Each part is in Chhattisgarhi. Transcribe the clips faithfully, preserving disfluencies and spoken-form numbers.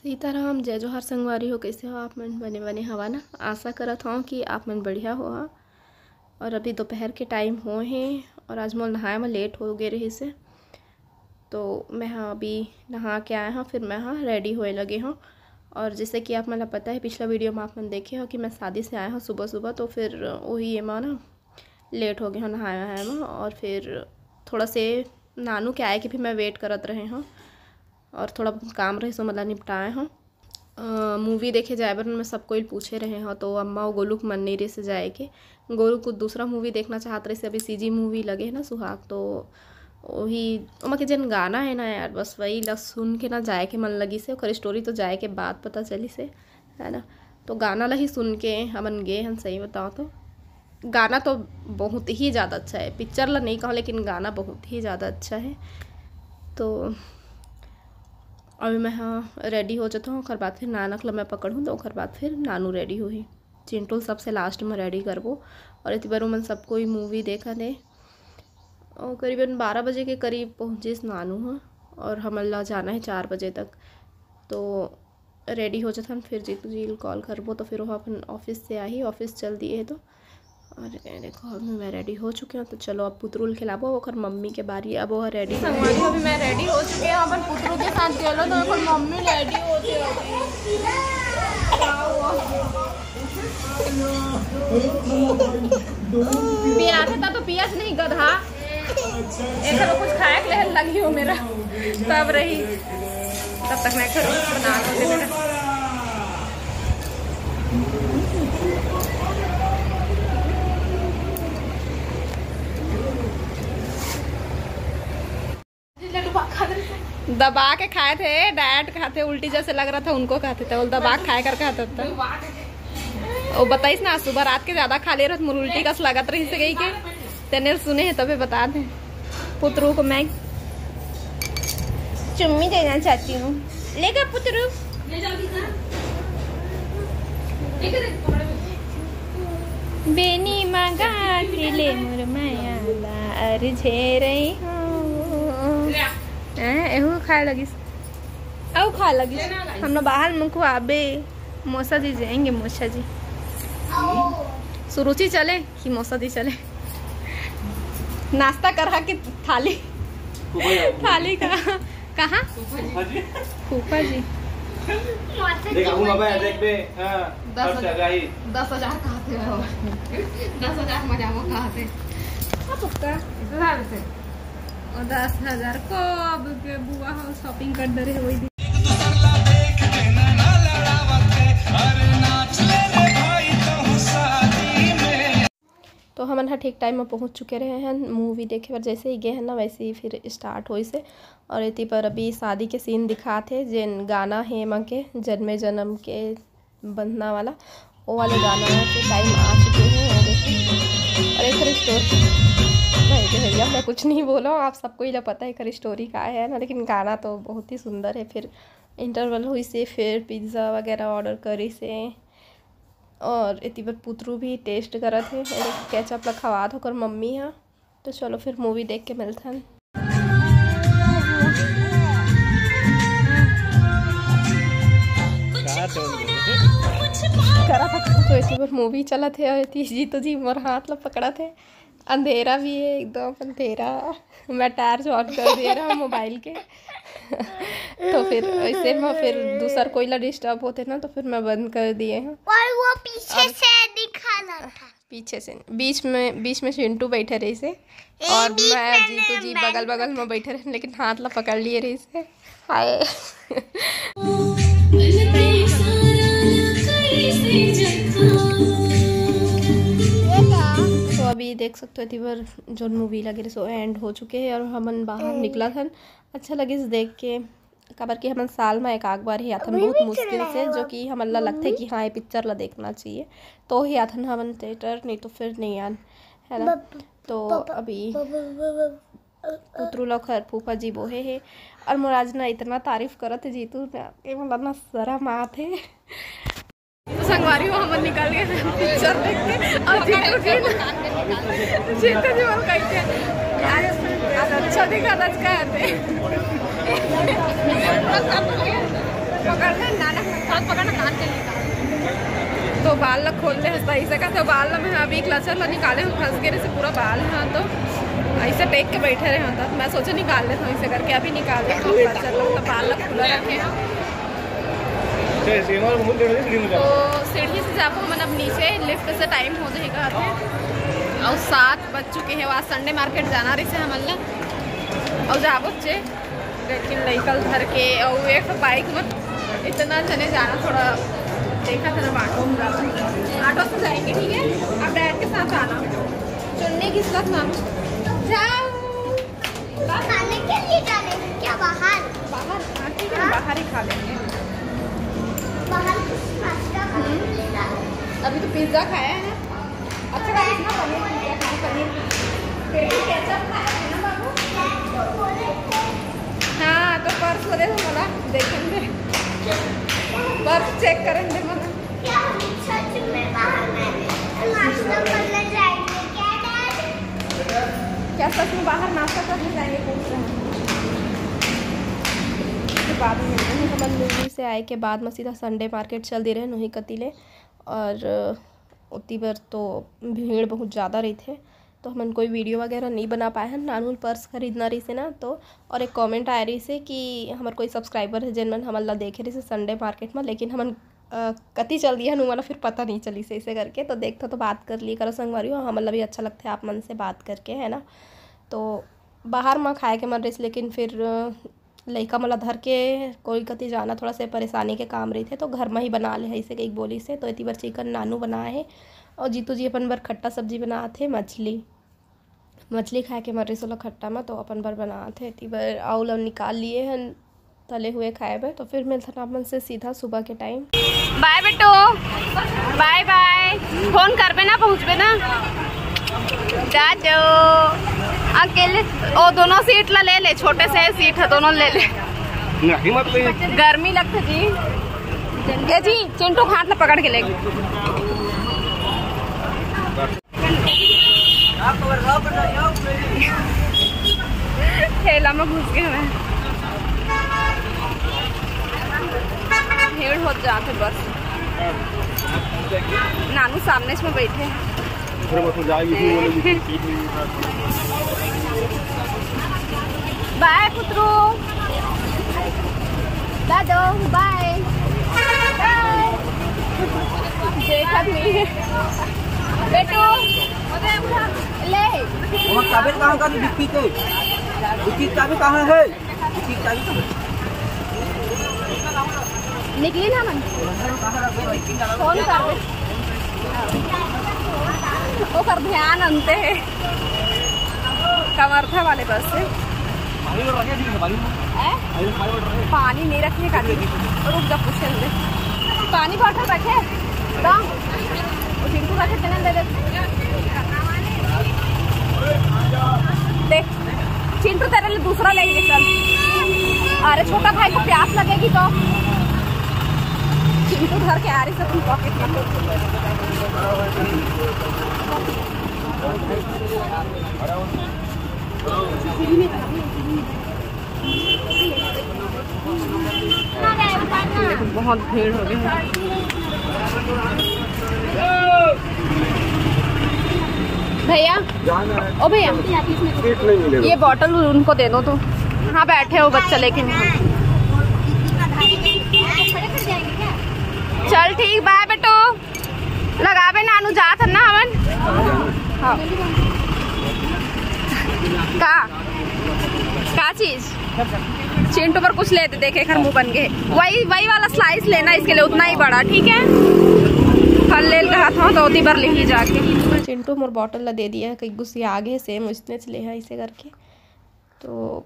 सीताराम, जय जोहार संगवारी हो, कइसे हो आप मन? बने बने हवा ना? आशा करत हव कि आप मन बढ़िया होहा। और अभी दोपहर के टाइम होए हे और आज मोर नहाए म लेट हो गे रहिस हे, तो मैं ह अभी नहा के आए हव, फिर मैं ह रेडी होए लगे हव। और जैसे कि आप मन ल पता हे, पिछला वीडियो म आप मन देखे हो कि मैं शादी से आए हव सुबह सुबह, तो फिर वही एमा ना लेट हो गे हव नहाए वहाए म। और फिर थोड़ा से नानू के आए के भी मैं वेट करत रहे हव और थोड़ा बहुत काम रहिस, ओमन ला निपटाए हव। अ, मूवी देखे जाए बर मैं सब कोई ल पूछे रहे हव, तो अम्मा अउ गोलू के मन नइ रहिस जाए के। गोलू कुछ दूसरा मूवी देखना चाहत रहिस, अभी सीजी मूवी लगे हे ना सुहाग, तो वही ओमा के जेन गाना हे ना यार, बस वही ला सुन के ना जाए के मन लगिस हे। ओकर स्टोरी तो जाए के बाद पता चलिस हे, है ना? तो गाना ला ही सुन के हमन गे हन, सही बताओ तो। गाना तो बहुत ही ज़्यादा अच्छा हे, पिक्चर ला नहीं कहूँ, लेकिन गाना बहुत ही ज़्यादा अच्छा हे। तो अभी मैं ह रेडी हो जाता हूँ, ओकर बाद फिर नानक ला मैं पकड़हूँ, तो ओकर बाद फिर नानू रेडी होही। चिंटू ल सबसे लास्ट में रेडी करबो। और एती बर ओमन सब कोई मूवी देखत हे और करीबन बारह बजे के करीब पहुँचिस नानू ह और हमन ला जाना हे चार बजे तक। तो रेडी हो जथन, फिर जीतू जी ल कॉल करबो, तो फिर वो अपन ऑफिस से आही, ऑफिस चल दिए हे तो। और ये देखो, अभी मैं रेडी हो चुके हूँ, तो चलो अब पुतरू ल खिलाबो, ओकर मम्मी के बारी, अब वो रेडी हो। संगवारी, अभी मैं रेडी हो चुके हूँ, अपन पुतरू के साथ खेलो, तो ओकर मम्मी रेडी होते हो। पियास था तो पियास नहीं, गधा। एक तो कुछ खाए के लेहन लगी हो मेरा, तब रही, तब तक मैं घर बना लो दे बेटा। दबा के खाए थे, डाइट खाते, उल्टी जैसे लग रहा था उनको खाते थे, वो दबा के खाए कर खाते था। वो बताइस ना, सुबह रात के ज्यादा खा ले रहा था, मोर उल्टी कस लगत रहिस हे कहिके। तेने सुने हे तबे बता दे। पुतरू को मैं चुम्मी देना चाहती हूँ। लेगा पुतरू? बेनी मांगा के ले मोर माया ला अरझे रही हूँ। हैं, एहू खाए लगिस, अउ खाए लगिस। हम लोग बाहर में खुआबे, मौसा जी जाएंगे, मौसा जी। सुरुचि चले कि मौसा जी चले? नाश्ता करा के थाली, थाली का कहाँ? फूफा जी। फूफा जी। देख, अब बाबा, देख बे, हाँ, दस हजार, दस हजार कहते हो। दस हजार मजा वो कहते। अब उसका इतना से। और दस हजार को अब के बुआ हो shopping कर दे रहे वही दिन। तो हमन ह ठीक टाइम में पहुँच चुके रहे हन मूवी देखे बर। जैसे ही गए हन ना, वैसे ही फिर स्टार्ट होइस हे। और एती पर अभी शादी के सीन दिखात हे, जेन गाना हे एमा के जन्मे जन्म के बंधना वाला, वो वाले गाना के टाइम आ चुके हे। और देखो, और एकर स्टोरी, भाई के भैया, मैं कुछ नहीं बोला, आप सबको ही ला पता है एकर स्टोरी का है ना, लेकिन गाना तो बहुत ही सुंदर है। फिर इंटरवल होइस हे, फिर पिज़्ज़ा वगैरह ऑर्डर करिस हे। और एती बर पुतरू भी टेस्ट करत हे, केचप ला खवात हे ओकर मम्मी ह। तो चलो फिर मूवी देख के मिलथन। करत हे। तो एती बर मूवी चलत हे और एती जीतू जी मोर हाथ ला पकड़त हे। अंधेरा भी है, एकदम अंधेरा। मैं टार्च ऑन कर दिए रहा मोबाइल के। तो फिर ऐसे में फिर दूसर कोई ला डिस्टर्ब होते ना, तो फिर मैं बंद कर दिए हूँ। और वो पीछे और से दिखा रहा था। पीछे से, बीच में, बीच में चिंटू बैठे रहिस हे। ए, और बीच मैं में जीतू मैं जी बगल बगल में बैठे रहे, लेकिन हाथ ला पकड़ लिए रहिस हे। हाय। तो अभी देख सकते हो, एती बर जोन मूवी लगे रहे, सो एंड हो चुके हैं और हमन बाहर निकलत हन। अच्छा लगिस देख के, काबर कि हमन साल में एक आध बार ही आथन, बहुत मुश्किल से, जो कि हमन ला लगथे कि हाँ, ये पिक्चर ला देखना चाहिए, तो ही आथन हमन थिएटर, नहीं तो फिर नहीं आन, है ना? तो अभी पुतरू ला खर फूफा जी बोहे हे। और मोर आज ना इतना तारीफ करत हे जीतू ना, कि मोला ना शरम आत हे। तो संगवारी हो, हमन निकल गए पिक्चर देख के। और जीतू जी, जीतू जी बोल कहिथे, "आज, आज अच्छा दिखा, आज का आते।" पकड़ ले, नाना, हाथ पकड़ ना, कान के निकाल। तो बाल ला खोल ले हस, ऐसे का तो बाल ला मैं अभी clutcher ला निकाले हूँ, फंस गे रहिसे पूरा बाल। हाँ, तो ऐसे टेक के बैठे रहे हूँ, तो मैं सोचे निकाल लेता हूँ ऐसे करके, अभी निकाल लेता हूँ clutcher ला, मतलब बाल ला खुला रखे हैं। तो सीढ़ी से जाबो हमन अब नीचे, lift से time हो जाही कहाथे। अउ सात बज चुके हैं, आज Sunday market जाना रहिसे हमन ला, अउ जाबो चे। लेकिन लइका ल धर के अउ एक ठो bike में इतना जने जाना, थोड़ा देखा था ना, auto में जाना, auto से जाएंगे, ठीक है? अब dad के साथ आना, चुन्नी किसका था? जाओ। खाने के लिए जा रहे हैं क्या बाहर? बाहर, हाँ, ठीक है, हाँ। बाहर ही खा लेंगे। बाहर कुछ नाश्ता खाने के लिए जा रहे हैं। अभी तो pizza खाया है ना। अच्छा, guys, ना पनीर pizza खाए, पनीर। बेटी ketchup खाया है ना, बाबू? हाँ, तो purse वो दे दो मला, देखेंगे। Purse check करेंगे मला। क्या हम सच में बाहर में नाश्ता करने जाएंगे क्या, dad? क्या सच में बाहर नाश्ता करने जाएंगे, पूछ रहे हैं। तो बाद में मिलते हैं। हमन movie से आए के बाद में सीधा Sunday market चल दे रहे हैं नोही कती ले, और ओती बर तो भीड़ बहुत ज़्यादा रहिथे, तो हमन कोई video वगैरह नहीं बना पाए हन। नानू ल purse खरीदना रहिसे ना, तो और एक comment आए रहिसे कि हमर कोई subscriber है, जेन मन हमन ला देखे रहिसे Sunday market में, लेकिन हमन, अ, कति चल दिए हन, ओमन ला फिर पता नहीं चलिस ऐसे करके। तो देखथो तो बात कर लिए करो संगवारी हो, हमन ला भी अच्छा लगथे आप मन से बात करके, है ना। तो बाहर में खाए के मन रहिस, लेकिन फिर, अ, लइका मन ला धर के कोई कति जाना थोड़ा से परेशानी के काम रहिथे, तो घर में ही बना ले, ऐसे कहिके बोलिस हे। तो एती बर chicken नानू बनाए हे, और जीतू जी अपन बर खट्टा सब्जी बनात हे, मछली, मछली खाए के मन रहिस ओला खट्टा में, तो अपन बर बनात हे। एती बर आऊ ला निकाल लिए हन तले हुए खाए बर। तो फिर मिलथन आप मन से सीधा सुबह के time। Bye बेटो, bye bye। Phone करबे ना, पहुँचबे ना। जा दो। अकेले, ओ दोनों seat ला ले ले, छोटे से seat है, दोनों ले ले। नहीं मत ले। गर्मी लगता जी। ये जी, चिंटू हाथ ला पकड़ के लेके। ठेला में घुस गए मैं। भीड़ हो जाते बस। नानू सामने में बैठे। Bye पुत्रू। दादो, bye। Bye। देखत नहीं है। बेटू, ले। वो काबिल कहाँ का डिक्की के? डिक्की चाबी कहाँ है? निकली ना मन। Phone कर दे। ओकर ध्यान अंते है। कवर्धा वाले बस से। हैं? पानी नहीं रखे का? रुक जा, पूछ के दे। पानी bottle रखे? तो वो चिंटू रखे, चले दे दे। देख, चिंटू तेरे लिए दूसरा लेंगे, चल। अरे छोटा भाई को प्यास लगेगी तो। चिंटू धर के आ रही से तुम pocket में। बहुत भीड़ हो गई है। भैया, ओ भैया, ये bottle उनको दे दो तो। हाँ, बैठे हो बच्चा लेके। चल ठीक, bye बेटो। लगाबे नानू, जात हन ना हमन। हाँ। का? का चीज? चिंटू बर कुछ लेते, देखे एकर मुंह बन गए। वही, वही वाला slice लेना इसके लिए, उतना ही बड़ा, ठीक है? फल ले कहा था तो ओती बर ले ही जाके। चिंटू मोर bottle ला दे दिया, कहीं गुस्सिया आगे same उसने ले है इसे करके। तो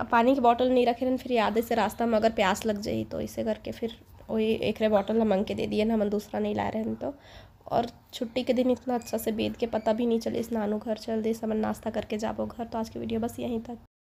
अब पानी के bottle नहीं रखे रहन, फिर याद से रास्ता में अगर प्यास लग जाई तो इसे करके फिर वही एकरे bottle ला मांग के दे दिए ना, हमन दूसरा नहीं लाए रहन तो। और छुट्टी के दिन इतना अच्छा से बीत के पता भी नहीं चलिस। नानू घर चल दिस, हमन नाश्ता करके जाबो घर। तो आज की video बस यहीं तक।